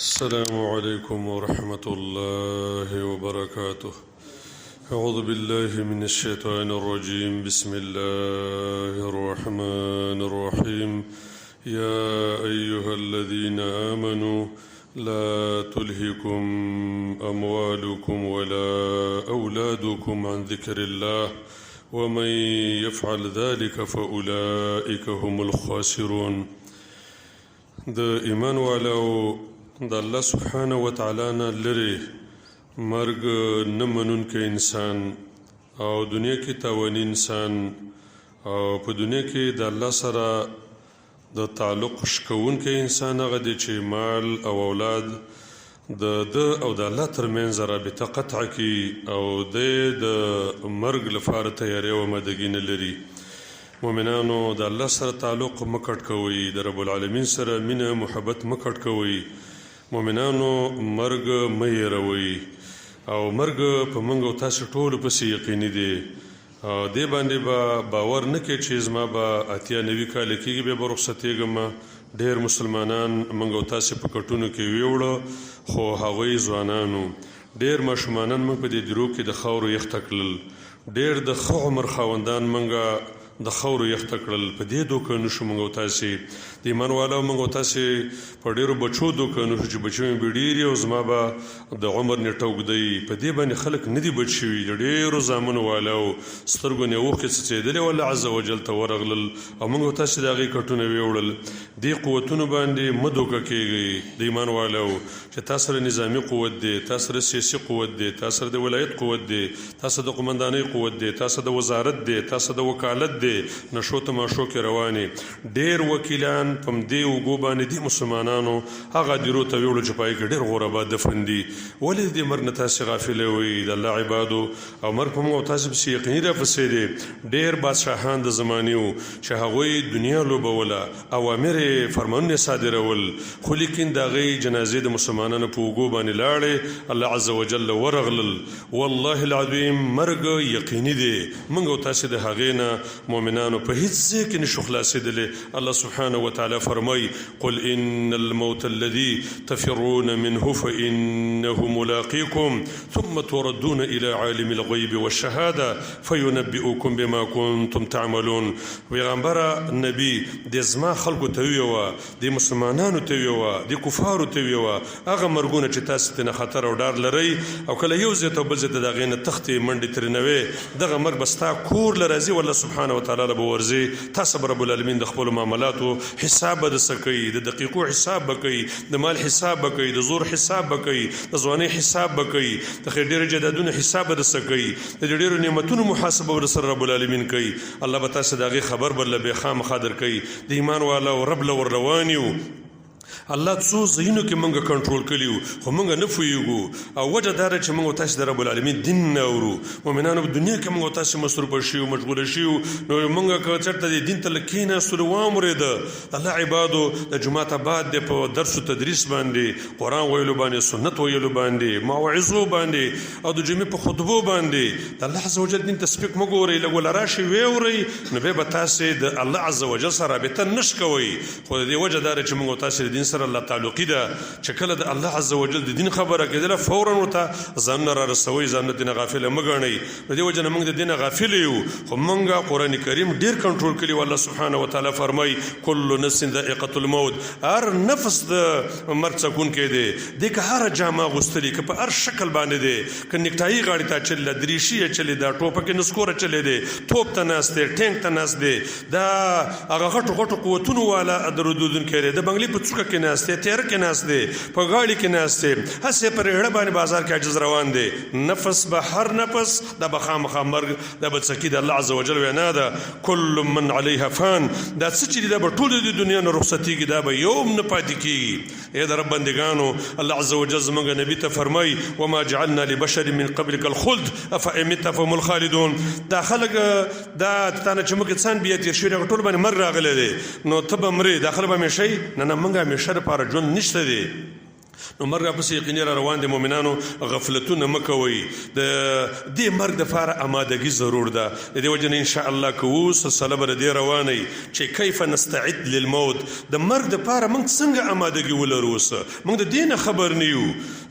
السلام عليكم ورحمة الله وبركاته. أعوذ بالله من الشيطان الرجيم. بسم الله الرحمن الرحيم. يا أيها الذين آمنوا لا تلهكم أموالكم ولا أولادكم عن ذكر الله ومن يفعل ذلك فأولئك هم الخاسرون. د ایمان والو د الله سبحانه وتعالی نه لرې مرګ نه منونکی انسان او دنیا کې تاواني انسان او په دنیا کې د الله سره د تعلق شکوونکی انسان هغه دی چې مال او اولاد د ده او د الله ترمنځ رابطه قطع کړي او دی د مرګ لپاره تیاری او آمادګي نه لري. مؤمنانو د الله سره تعلق مه کټ کوئ، د رب العالمین سره مینه محبت مه کټ کوئ. مؤمنانو مرګ مه هېروئ او مرګ په موږ او تاسې ټولو پسې یقیني دی. دې باندې به باور نه کوې چې زما به 80 90 کاله کېږي بیا به رخصتېږم. ډېر مسلمانان موږ او تاسې په کټونو کې ویوړه، خو هغوی ځوانانو. ډېر ماشومانان موږ په دې درو کې د خاورو یخته کړل. ډېر د ښه عمر خاوندان موږ د خاورو یخته کړل. په دې دوکه نه شو موږ او تاسې د ایمان والو، موږ او تاسې په ډېرو بچو دوکه نه شو چې بچي مې به ډېر او زما به د عمر نېټه اوږده وي. په دې باندې خلک نه دي بچ شوي. د ډېرو زامنو والو سترګو نه اوښکې څڅېدلې او الله عز وجل ته ورغلل او موږ او تاسې د هغې کټونه ویوړل. دې قوتونو باندې مه دوکه کېږئ د ایمان والو چې تا سره نظامي قوت دی، تا سره سیاسي قوت دی، تا سره د ولایت قوت دی، تا سره د قومندانۍ قوت دی، تا سره د وزارت دی، تا سره د وکالت دی، نشو تماشو کې روان یې. ډېر وکیلان په همدې اوږو باندې دې مسلمانانو هغه هدیرو ته ویوړو چې په هغې کې ډېر غربا دفن دي. ولې د دې مرګ نه تاسې غافل وئ د الله عبادو؟ او مرګ په موږ او تاسې پسې یقیني راپسې دی. ډېر بادشاهان د زمانې وو چې هغوی دنیا لوبوله، اوامر یې، فرمانونه یې صادرول، خو لیکن د هغوی جنازې د مسلمانانو په اوږو باندې لاړې، الله عز وجل له ورغلل. والله العظیم مرګ یقیني دی، موږ او تاسې د هغې نه مؤمنانو په هیڅ ځای کې نشو خلاصېدلی. الله سبحانه وتعالی فرمایي، قل ان الموت الذي تفرون منه فانه ملاقيكم ثم تردون الى عالم الغيب والشهاده فينبئكم بما كنتم تعملون. پیغمبره نبی د زما خلکو ته ویوه، د مسلمانانو ته ویوه، د کفارو ته ویوه، هغه مرګونه چې تاسو ته نه خطر او ډار لرئ او کله یو ځای ته بل ځای ته د هغې نه تښتې منډې ترې دغه مرګ به ستا کور له راځي، والله سبحانه وتعالی له به ورځي. تاسو به رب العالمین د خپلو معاملاتو حساب به درڅه کوي، د دقیقو حساب به کوي، د مال حساب به کوي، د زور حساب به کوي، د ځوانۍ حساب به کوي، د ډېرو جایدادونو حساب به درڅه کوي، د ډېرو نعمتونو محاسبه به درسره رب العالمین کوي. الله به تاسو د هغې خبر به له بې خامخا درکوي. د ایمان والا او رب له ور روان یو. الله څو ځایونو کې مونږ کنټرول کړیو خو مونږ نه پوهیږو، او وجه دا ده چې مونږ تاسو د رب العالمین دین نه اورو. مؤمنانو په دنیا کې مونږ تاسو مصروف شیو، مشغول شیو، نو مونږ که چېرته د دین ته کېناستلو وامرېده. الله عبادو د جمعه ته بعد د په درس او تدریس باندې، قرآن ویلو باندې، سنت ویلو باندې، موعظو باندې او د جمعې په خطبو باندې د الله عز وجل دین ته سپک مه ګورئ. لږ وله راشئ ویې نو بیا به تاسې د الله عز وجل سره رابطه نش کوئ. خو د دې وجه دا ده چې موږ او تاسې د دین سره لا تعلقي ده چې کله د الله عز وجل د دین خبره کېدله فورا ورته ځانونه را رسوئ، ځانونه دینه غافله مه ګڼئ. د دې وجه نه موږ د دینه غافل یو، خو موږ قرآن کریم ډېر کنټرول کړي. الله سبحانه وتعالی فرمایي، کل نفس ذائقة الموت، هر نفس د مرګ څکونکی دی. دې که هره جامه اغوستلې، که په هر شکل باندې دی، که نیکټایي غاړې ته اچولې ده، دریشي یې اچولې ده، ټوپک یې نسکوره چلې دی، توپ ته ناست دی، ټینک ته ناست دی، دا هغه غټو غټو قوتونو والا درودونکی دی، د بنګلې په څوکه کې ناست دی، تیاره کې ناست دی، په غاړې کې ناست دی، هسې پر هړه باندې بازار کې عاجز روان دی. نفس به هر نفس دا به خامخا مرګ دا به څکي. د الله عز وجل وینا ده، کل من علیها فان، دا څه چې دا به ټول د دنیا نه رخصتېږي، دا به یو هم نه پاتې کېږي. اے د رب بندگانو، الله عز وجل زمونږ نبی ته فرمای، وما جعلنا لبشر من قبلك الخلد افإن مت فهم الخالدون. دا خلک دا تانه چې موږ څان بیا تیر شوی ټول باندې مرګ راغلی دی، نو ته به مرې، دا خلک به همیشه نه نه، موږ همیشه لپاره ژوند نشته دی. نو مرګ راپسې یقیني را روان دی. مؤمنانو، غفلتونه مه کوئ. د دې مرګ دپاره امادګي ضرور ده. د دې وجې نه ان شاء الله کوو سلسله به د دې روانه چې کیف نستعد للموت، د مرګ دپاره موږ څنګه امادګي ولرو. اوس موږ د دې نه خبر نه یو،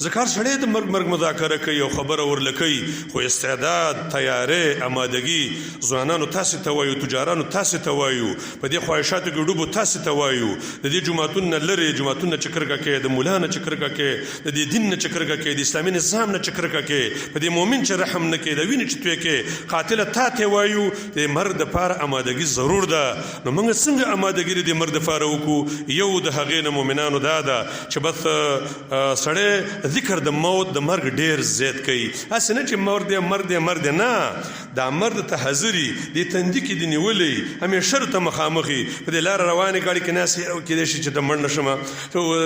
ځکه هر سړی د مرګ مرګ مذاکره کوي او خبره ورله کوي، خو استعداد، تیاری، امادګي، ځوانانو تاسې ته وایو، تجارانو تاسې ته وایو، په دې خواهشاتو کې ډوبو تاسې ته وایو، د دې جوماتونو نه لرې، جوماتونو نه چې کرکه کوې، د ملا نه چې کرکه کوې، د دې دین نه چې کرکه کوې، د اسلامي نظام نه چې کرکه کوې، په دې مؤمن چې رحم نه کوې، د وینې چې توی کوې، قاتله تا ته وایو، د مرګ دپاره امادګي ضرور ده. نو موږ څنګه امادګي د دې مرګ دپاره وکړو؟ یو د هغې نه مؤمنانو دا ده چې بس سړی ذکر د موت، د مرګ ډېر زیات کوي. هسې نه چې مرګ دی، مرګ دی، مرګ دی، نه، دا مرد ته حاضري دې تندي کې دې نیولې، همیشه ته مخامخي په دې لار روانې ګاډي کې ناست او کېدای شي چې د مړ نه شم،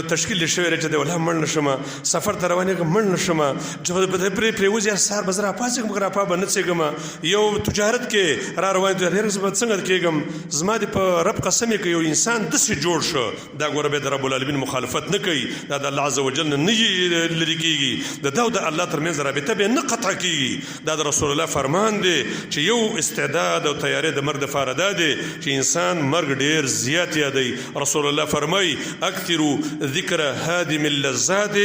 تشکیل دې شوی چې د ولا مړ نه شم، سفر ته روانېږم مړ نه شم، چې په دې پرې پرېوځي سهار به زه راپاڅېږم که راپا به نه څېږم، یو تجارت کې را روان دی، هر زه به څنګه کېږم؟ زما دې په رب قسم که یو انسان داسې جوړ شو، دا ګوره به د رب العالمین مخالفت نه کوي، دا د الله عز وجل نه نه لرې کېږي، د ده او د الله ترمنځ رابطه به نه قطع کېږي. دا د رسول الله فرمان دی چې یو استعداد او تیاری د مرګ لپاره دا دی چې انسان مرګ ډیر زیات یادوي. رسول الله فرمایي: اکثرو ذکر هادم اللذات،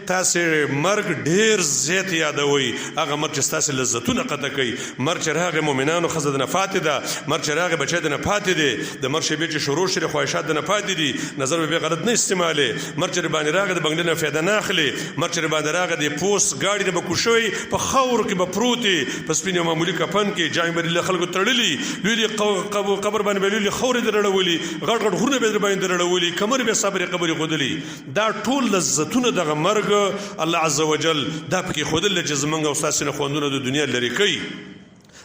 تاسې مرګ ډیر زیات یادوئ، هغه مرګ چې ستاسې لذتونه قطع کوي. مرګ چې راغی مؤمنانو، ښځه د نه پاتې ده، مرګ چې راغی بچی د نه پاتې دی، د مرګ شېبې چې شروع شي، خواهشات د نه پاتې دي، نظر به بیا غلط نه استعمالې. مرګ چې باندې راغی د بنګلې نه فایده نه اخلي. مرګ چې باندې راغی د پوس ګاډي نه به کوشوي، په خاورو کې به پروت، په سپین او معمولي کفن کې، جامې به له خلکو تړلي، لوی لوی قبر باندې به لوی لوی خاورې درړولي، غټ غټ غرونه به در باندې درړولي، کمر به صبر قبر ښودلي. دا ټول لذتونه دغه مرګ الله عز وجل دا پکې ښودل چې زمونږ او ستاسې نه خوندونه د دنیا لرې کوي.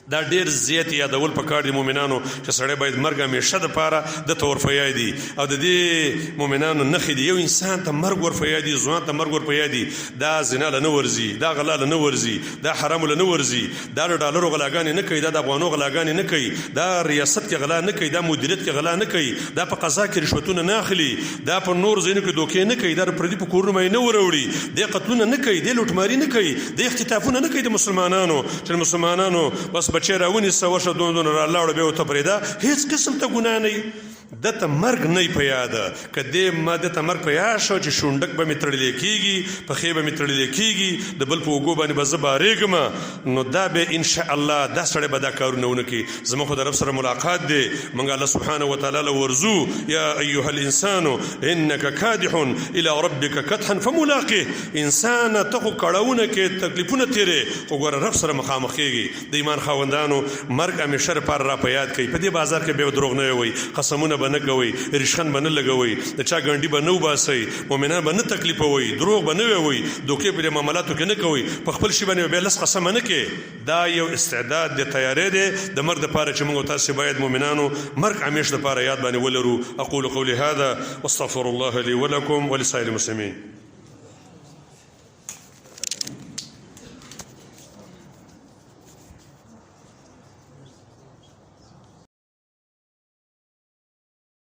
دا ډیر زیات یادول پکار دي مؤمنانو، چې سړی باید مرګ همیشه د پاره د ته ورپه یادي. او د دې مؤمنانو نښې دي، یو انسان ته مرګ ورپه یادي، ځوان ته مرګ ورپه یادي، دا زنا له نه ورځي، دا غلا له نه ورځي، دا حرام له نه ورځي، دا د ډالرو غلاګانې نه کوي، دا د افغانو غلاګانې نه کوي، دا ریاست کې غلا نه کوي، دا مدیریت کې غلا نه کوي، دا په قضا کې رشوتونه نه اخلي، دا په نور ځایونو کې دوکې نه کوي، دا د پردي په کورونو باندې نه وروړي، دی قتلونه نه کوي، دی لوټماري نه کوي، دی اختطافونه نه کوي د مسلمانانو، چې مسلمانانو بس بچی راونیسه، ورشه دونه دونه را لاړو بیا ورته پرېږده، هېڅ قسم ته ګناه نه. ده ته مرګ نه په یاد. که دې ما ده ته مرګ په یاد شو چې شونډک به مې تړلی کېږي، پښې به مې تړلی کېږي، د بل په اوږو باندې به زه بارېږم، نو دا به ان شاء الله دا سړی به دا کارونه ونه کړي. زموږ خو د رب سره ملاقات دی، موږ الله سبحانه وتعالی له ورځو. یا ایها الانسان انک کادح الی ربک کدحا فملاقه، انسان ته خو کړهونه کې تکلیفونه تیرې، خو ګوره رب سره مخامخ کېږي. د ایمان خاوندانو، مرګ همیشه لپاره را په یاد کوي. په دې بازار کې به دروغ نه وي، قسمونه به نه کوئ، ریشخند به نه لګوئ، د چا ګنډي به نه وباسئ، مؤمنان به نه تکلیفوئ، دروغ به نه وئ، دوکې په معاملاتو کې نه کوئ، په خپل شي باندې به لس قسمه نه کوي. دا یو استعداد دی، تیاری دی د مرګ لپاره چې موږ تاسو باید مؤمنانو مرګ همیش لپاره یاد باندې ولرو. اقول قولي هذا واستغفر الله لي ولكم ولسائر المسلمين.